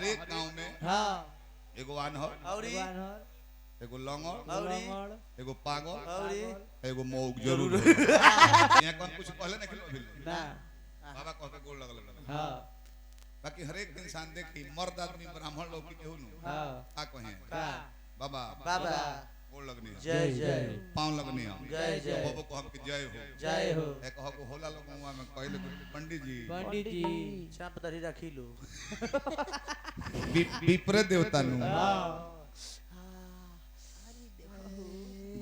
हरेक गांव में हां एगो आन्हर औरी एगो लंगड़ औरी एगो पागल औरी एगो मौग जरूर होई। यहाँ कौन कुछ कहले ना खिलो ना बाबा कह के गोड़ लगल। हां बाकी हरेक इंसान देखी मर्द आदमी ब्राह्मण लोग की केहू नु हां का कहे का बाबा बाबा गोड़ लगनी है जय जय पाँव लगनी है जय जय बाबो को हम के जय हो जय हो एक हो होला लोग मुआ में कहले कि पंडित जी पंडित जी चाप दरी रखी लो विप्र देवता नु हां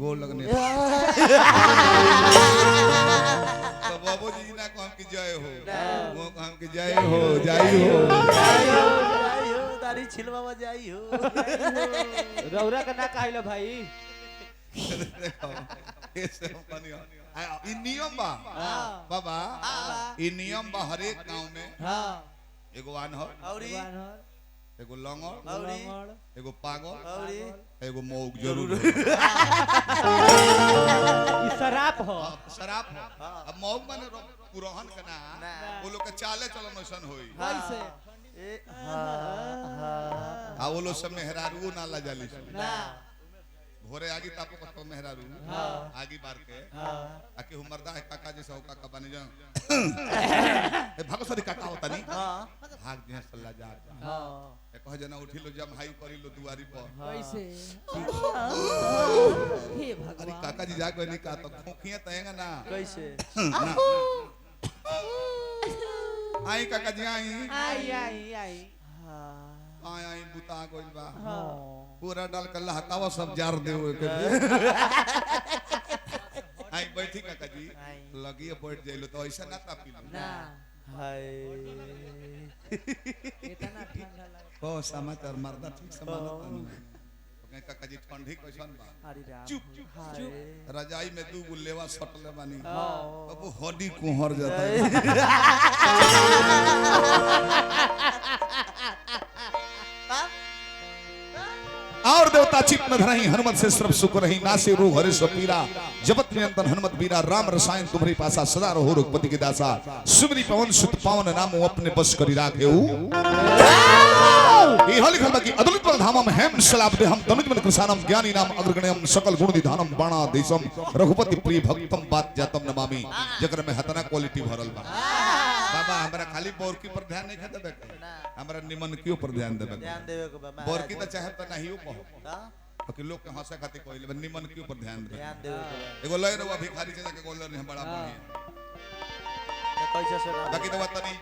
गोड़ लगने तो बाबू जी ना कहम कि जय हो वो कहम कि जय हो जय हो जय हो जय हो दाढ़ी छिलवावा जय हो रौरा का ना कहलो भाई। देखो ये सब कनियो ई नियम बा बाबा ई नियम बा हरेक गांव में हां एगो आन्हर औरी एगो आन्हर एगो लंगड़ औरी लंगड़ एगो पागल औरी एगो मौग जरूर होई। ई शराब हो। शराब हो। अब मौग माने पुरहन के ना ना। वो लोग के चाले चलन ऐसन होई कैसे ए हां हां आ वो लोग सब मेहरारू ना ला जाली ना भोरे आगी तापो कत मेहरारू हां आगी बार के हां आ केहू मर्दा है काका जैसा हो काका बने जा ए भागो सरी काका होता नहीं हां भाग दिया सल्ला जा हां ए कह जना उठी लो जब हाई करी लो दुआरी पर कैसे हे अरे भगवान काका जी जा गए नहीं का तो खोखिया तएगा ना कैसे ना आई काका जी आई आई आई आई हां आई आई बुता गइल बा हां पूरा डाल के लहकावा सब जार दे ओए के आई बैठी काका जी आई। लगिए बैठ जाइलो तो ऐसा ना तापी लो ना हाय इतना ठंडा लगे ओ समाचार मर्दा ठीक से मानत नहीं तो कहे काका जी ठंडी कैसन बा हरि राम चुप हाय रजाई में दू गो लेवा सटले बानी हां अब हड्डी कुहर जाता है। और देवता चित न धरही हनुमत से सर्व सुख रही नासे रोग हरे सो पीरा जपत निरंतर हनुमत बीरा राम रसायन तुम्हारी पासा सदा रहो रघुपति के दासा सुमरी पवन सुत पावन नाम अपने बस करी राखेऊ। इह लिखल बा कि अदुलित बल धामम हेम सलाब हम तनुज मन कृसानम ज्ञानी नाम अग्रगण्यम सकल गुण निधानम बाणाधीशम रघुपति प्रिय भक्तम बात जातम नमामि। जकर में हतना क्वालिटी भरल बा बाबा। हमरा खाली बोरकी पर ध्यान नहीं देबे के, हमरा निमन क्यों पर ध्यान देबे के। ध्यान देवे के बा बोरकी त चाहे त नहीं कहो हां बाकी लोग के हंसे खातिर कहले बा, निमन क्यों पर ध्यान देबे। ध्यान देवे के बा एगो लय रहुआ भिखारी चाचा के गोलर नहीं बड़ा बढ़िया त कैसे सुना बाकी तो तनी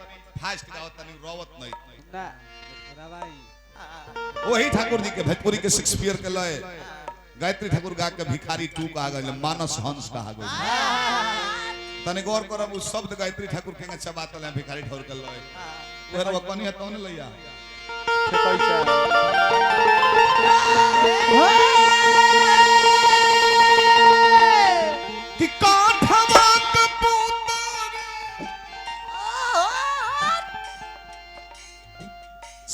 फास्ट गावत तनी रोवत नहीं ना रवाई वही ठाकुर जी के भोजपुरी के शेक्सपियर के लय गायत्री ठाकुर गा के भिखारी टू कहा गइल मानस हंस कहा गइल। तनी गौर करब उ शब्द गायत्री ठाकुर के अच्छा बात है भिखारी ठाकुर के लय उहर वो कनिया तौन लैया कैसे कि काठवा के पुतर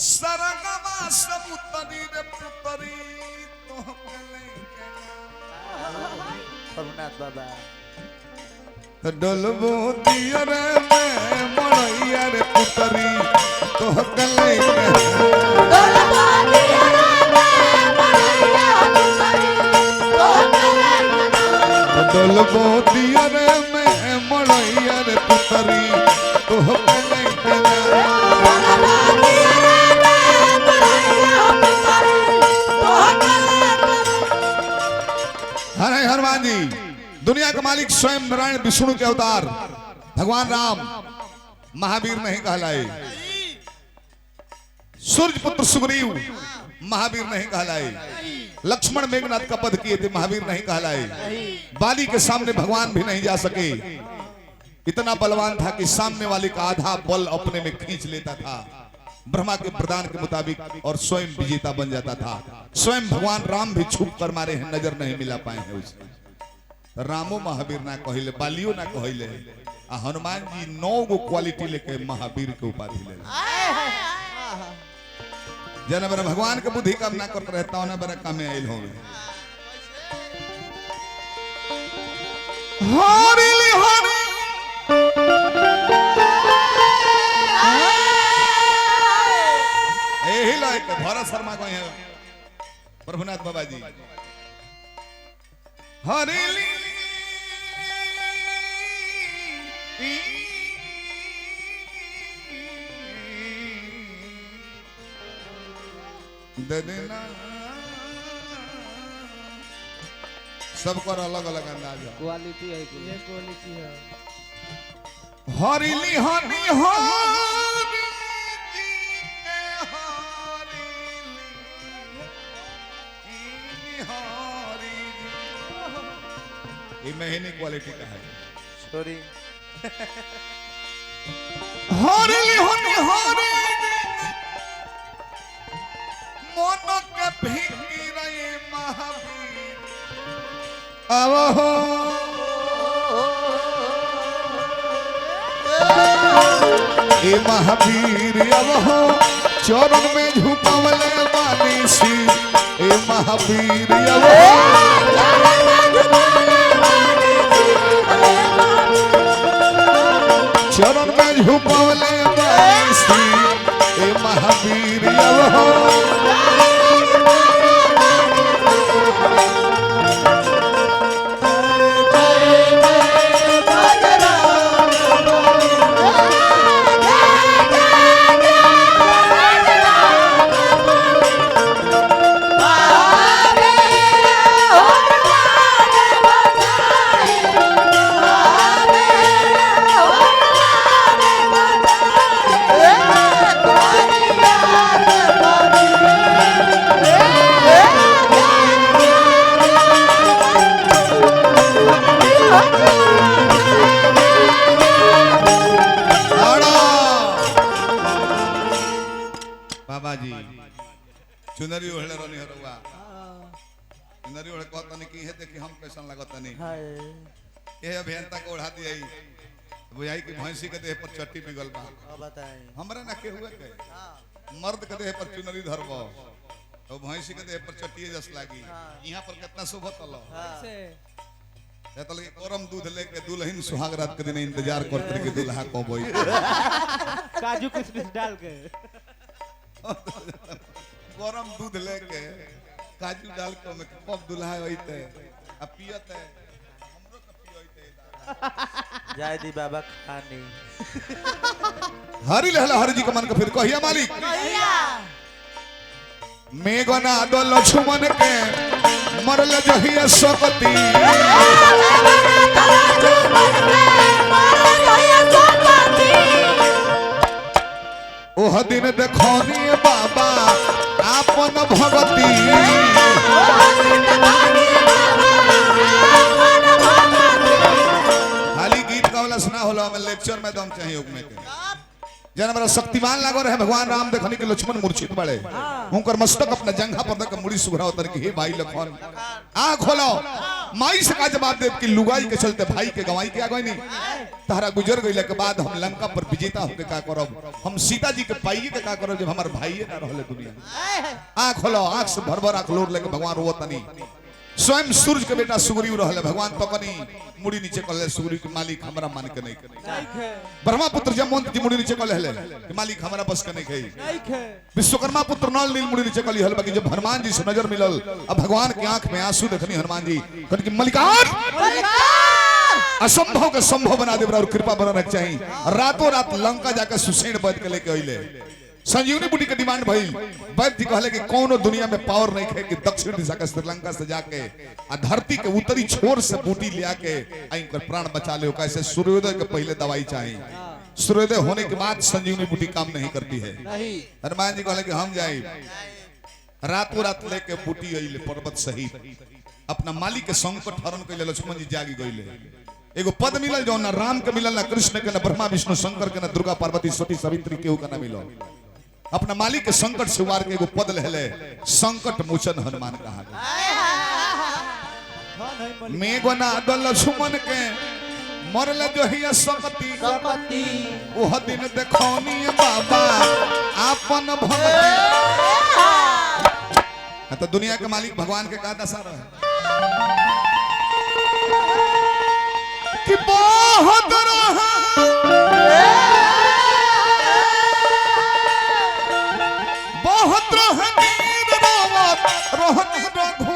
सरगवा सब उतरी रे पुतरी तोहके लेके प्रभुनाथ बाबा तो डोलबो दियर में मड़ैया रे पुतरी तोहके लेके तो डोलबो दियर में मड़ैया रे पुतरी तोहके लेके हरे हनुमान जी दुनिया के मालिक स्वयं नारायण विष्णु के अवतार भगवान राम महावीर नहीं कहलाए। सूर्य पुत्र सुग्रीव महावीर नहीं कहलाए। लक्ष्मण मेघनाथ का पद किए थे महावीर नहीं कहलाए। बाली के सामने भगवान भी नहीं जा सके। इतना बलवान था कि सामने वाले का आधा बल अपने में खींच लेता था ब्रह्मा के प्रदान के मुताबिक और स्वयं विजेता बन जाता था। स्वयं भगवान राम भी छुप कर मारे हैं, नजर नहीं मिला पाए हैं उसे। रामो महावीर ना कहिले, बालियो ना कहिले, आ हनुमान जी 9 गो क्वालिटी लेके महावीर के उपाधि ले। जना बरा भगवान के बुद्धि काम ना करत रहता ना बरा कामे आइल होवे। हरि हरि एही लय के भरत शर्मा गए हैं प्रभुनाथ बाबा जी। हरेली ददना सबको अलग अलग अंदाज है, क्वालिटी है, ये क्वालिटी है। हरिली हनि हरि जी के हरिली हरि जी, ये महीने क्वालिटी का है। सॉरी। हरिली हनि हरि मन के भीतर ये महावीर आवहो ए महावीर आवहो चरण में झुकवले बानी सी ए महावीर आवहो चरण में झुकवले बानी सी ए महावीर आवहो। बाबा जी चुनरी ओढ़ले रहनी हरुआ, चुनरी ओढ़ कहतनी कि हे देखी हम कैसन लागतनी, ये अभियंता के ओढ़ा दिया बुझाई कि भैंसी के देह पर चट्टी में गल बा। हमरा ना के हुए के मर्द के देह पर चुनरी धरब तो भैंसी के देह पर चट्टी जस लागी। यहाँ पर कितना शोभत अल गरम दूध लेके दुल्हन सुहाग रात के दिन इंतजार करते कि दुल्हा कब आई, काजू किशमिश डाल के गरम दूध लेके काजू डाल के ओमे कब दुल्हा आइते आ पियते, हमरो के पियते। जय दी बाबा खानी। हरि लहला हरि जी के मन के फिर कहिया मालिक मेघना दो लक्ष्मण के मरल जहिया सकती ओह दिन देखनी बाबा आपन भगती खाली गीत गावला सुना होला हमें लेक्चर में दम चाहिए में के जन हमारा शक्तिमान लागो रहे भगवान राम देखनी के लक्ष्मण मूर्छित बड़े उनकर मस्तक अपना जंघा पर धक मुड़ी सुघरा उतर के हे भाई लखन आ खोलो माई से का जवाब देव कि लुगाई के चलते भाई के गवाई के आ गई नहीं तारा गुजर गइला के बाद हम लंका पर विजेता होके का करब, हम सीता जी के पाइए के का करब जब हमार भाई ना रहले दुनिया। आँख खोलो, आँख से भर भर आँख लोर लेके भगवान रोवतनी। स्वयं सूरज के बेटा सुग्रीव रहले, भगवान तकनी मुड़ी नीचे कहले सुग्रीव के मालिक हमरा मान के नहीं करे। ब्रह्मा पुत्र जमवंत जी मुड़ी नीचे कहले कि मालिक हमरा बस के नहीं है। विश्वकर्मा पुत्र नल नील मुड़ी नीचे कहली हल, बाकी जब हनुमान जी से नजर मिलल अब भगवान के आंख में आंसू देखनी हनुमान जी कहनी कि मलिकार असंभव के संभव बना दे और कृपा बनाना चाहिए। रातों रात लंका जाकर सुषेण वैद्य के लेके अइले। संजीवनी बूटी के डिमांड भइल, वैद्य जी कहले कि कोनो दुनिया में पावर नहीं है कि दक्षिण दिशा के श्रीलंका से जाके आ धरती के उत्तरी छोर से बूटी ले आके इनकर प्राण बचा ले। कैसे सूर्योदय के पहले दवाई चाहिए, सूर्योदय होने के बाद संजीवनी बूटी काम नहीं करती है। हनुमान जी कहले कि हम जाए, रातों रात लेके बूटी अइले पर्वत सहित अपना मालिक के संकट हरण कैले। लक्ष्मण जी जागी गइले, एगो पद मिलल जो ना राम के मिलल ना कृष्ण के ना ब्रह्मा विष्णु शंकर के ना दुर्गा पार्वती सती सावित्री केहू के ना मिलल। अपना मालिक के संकट से उबार के एगो पद लेले, संकट मोचन हनुमान कहा गया। मेघना दल लक्ष्मण के मरल जोहिया संपत्ति ओह दिन देखौनी बाबा आपन भगती। तो दुनिया के मालिक भगवान के का दशा रहे कि बहुत रहा बहुत बहत रहनी रोवत रहनी।